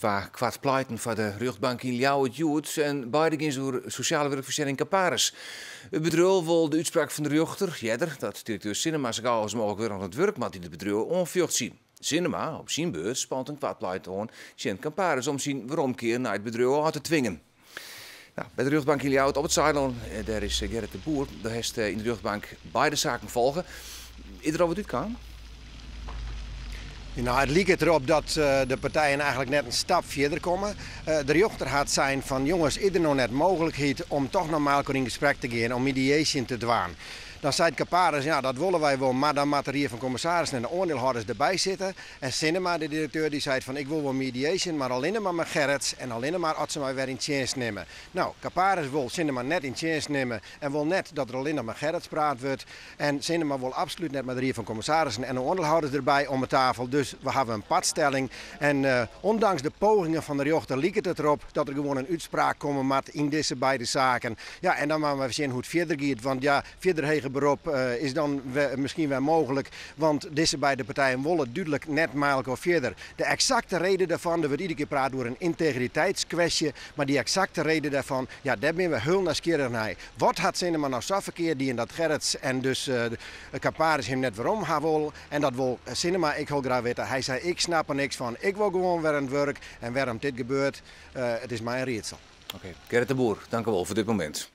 Twa koart pleiten foar de rjochtbank yn Ljouwert hjoed en beide gean se oer sosjale wurkfoarsjenning Caparis. It bedriuw wol de útspraak fan de rjochter earder dat direkteur Sinnema sa gau as mooglik wer oan it wurk moat yn it bedriuw oanfjochtsje. Sinnema, op syn beurt, spant in koart pleit oan tsjin Caparis om syn weromkear nei it bedriuw ôf te twingen. Nou, by de rjochtbank yn Ljouwert op it Saailân, dêr is Gerrit de Boer. Do hast yn de rjochtbank beide saken folge. Is der al wat útkaam? Nou, it liket derop dat de partijen eigentlik net in stap fierder komme. De rjochter hat sein fan jonges, is der no net mooglikheid om toch noch mei elkoar yn gesprek te gean, om mediation te dwaan? Dan seit Caparis, ja, dat wolle wy wol, mar dan moat de rie fan kommissarissen en de oandielhâlders derby sitte. En Sinnema, de direkteur, dy seit fan ik wol wol mediation, mar allinne mar mei Gerrits en allinne mar as se my wer yn tsjinst nimme. No, Caparis wol Sinnema net yn tsjinst nimme en wol net dat der allinnich mei Gerrits praat wurdt. En Sinnema wol absolút net mei de rie fan kommissarissen en de oandielhâlders derby om 'e tafel. Dus we hawwe in patstelling. En ûndanks de pogingen fan de rjochter liket it derop dat der gewoan in útspraak komme moat yn dizze beide saken. Ja, en dan moatte we sjen hoe't it fierder giet. Want ja, fierder heger berop is dan miskien wer mooglik. Want dizze beide partijen wolle dúdlik net mei elkoar fierder. De eksakte reden dêrfan, der wurdt iedere kear praat oer in yntegriteitskwestje, mar dy eksakte reden dêrfan, ja, dêr binne we hiel nijsgjirrich nei. Wat hat Sinnema no sa ferkeard dien dat Gerrits en dus Caparis him net werom ha wol? En dat wol Sinnema ek hiel graach witte. Hy sei, ik snap der niks fan, ik wol gewoan wer oan it wurk. En wêrom't dit gebeurt, it is my in riedsel. Oké, Gerrit de Boer, tankewol foar dit momint.